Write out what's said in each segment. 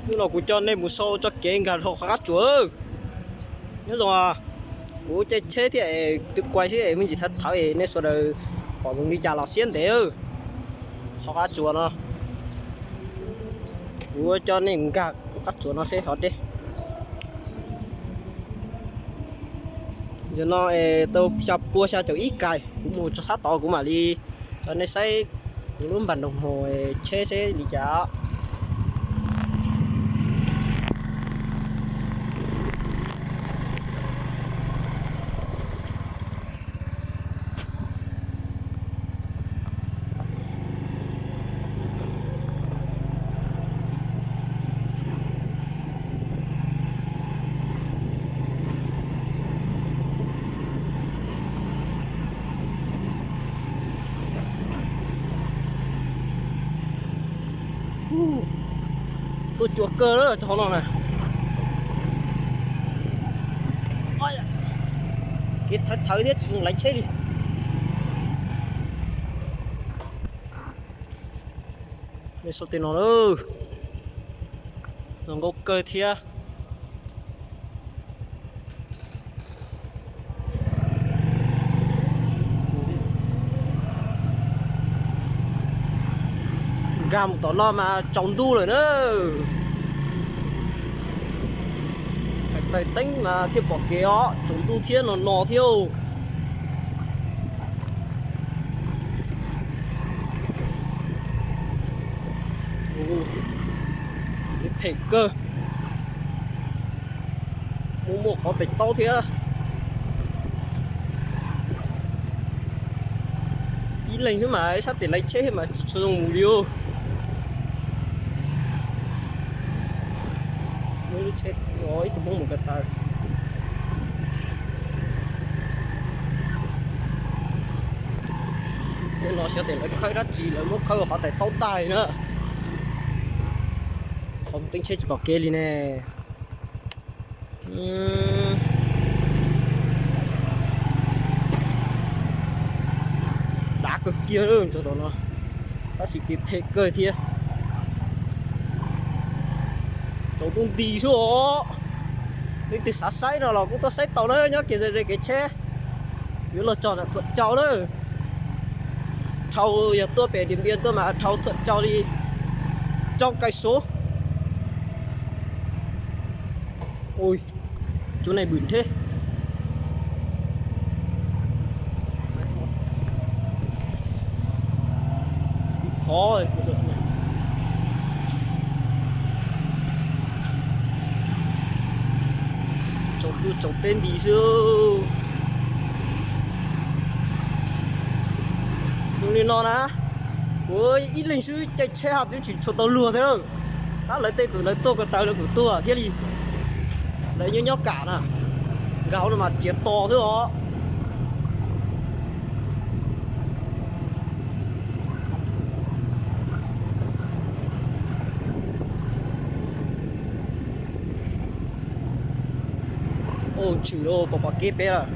Hnub no kuv coj nej mus sau txoj kev nkag rau qhov qab tsuas. Nyob zoo, kuv caij tsheb thiab es twb kuaj xwb es me ntsis thawv thawv es nej sawv daws pom zoo li cas los siab ntev. Qhov qab tsuas no, kuv coj nej mus nkag qhov qab tsuas no seb ho deb. Zaum no es tau xya pua xya caum ib kais, kuv mus txog sab tod kuv mam li coj nej saib kuv lub npas nroog hauv tsheb seb li cas. Tuaj cuag kawg lawm rau hauv no na. Kev thawv thawv thiab tsis zoo laiv tsheb li. Nej saib tej no, zoo nkauj kawg thiab. Nkag mus tom no mas tsaus ntuj lawm na. Thaij teeb mas thiaj pom kev os, tsaus ntuj thiab no no thiab. Kev phem kawg. Muaj muaj qhov tais taub thiab. Ib leeg xwb mas ib sab tes laiv tsheb mas tsis tshua zoo mus li. Lub tsheb ib tug Hmoob mus ko taw. Tej no xyov tes lawv khawb dab tsi, lawv muab khawb qhov tais taub tag na. Qhov teeb tsheb tsis pom kev li ne. Dav kawg kiag lawm tom no, tab sis kev phem kawg thiab. Tsaus ntuj nti xwb os. Leej twg xav saib no los kuj tuaj saib tau na, nyob kiag ze ze kev tsheb. Yuav luag tso na Thuam Cau lawm. Dhau yog tuaj pem Diam Npias tuaj mas dhau Thuam Cau li tsoo kais suv. Ui, cuab neeg bwm ntheb. Ib qhov tsaus ntuj tsaus teb nti xwb. Zoo li no na, kuv ib leeg xwb caij tsheb ho twb tsis tshua tau luag thiab. Tab lawv tej tus lawv tuaj ko taw lawv kuj tuaj thiaj li. Lawv nyob nyob kam na, nkag hauv no mas txiav to xwb os. Ua tshwm los pom pom kev peb lawm.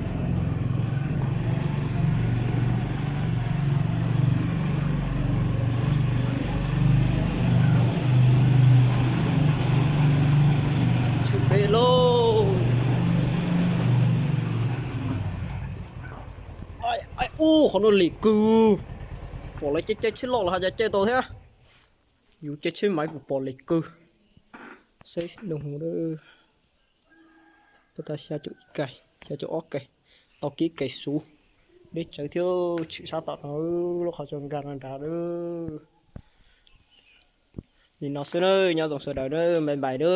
Tshwm peb lauj. Ub, qhov no lem kawg. Pom lawv caij caij tsheb loj los ho caij caij tau thiab. Yus caij tsheb maiv kuj pom lem kawg. Saib noo hmoov, pab tas xya caum ib kais, xya caum ob kais, tau kev kais xuv, deb tsawv thiab. Tshwm sab tom no lub qhov tsua nkag no nrad. Li no xwb na, nyob zoo sawv daws na, bye bye na.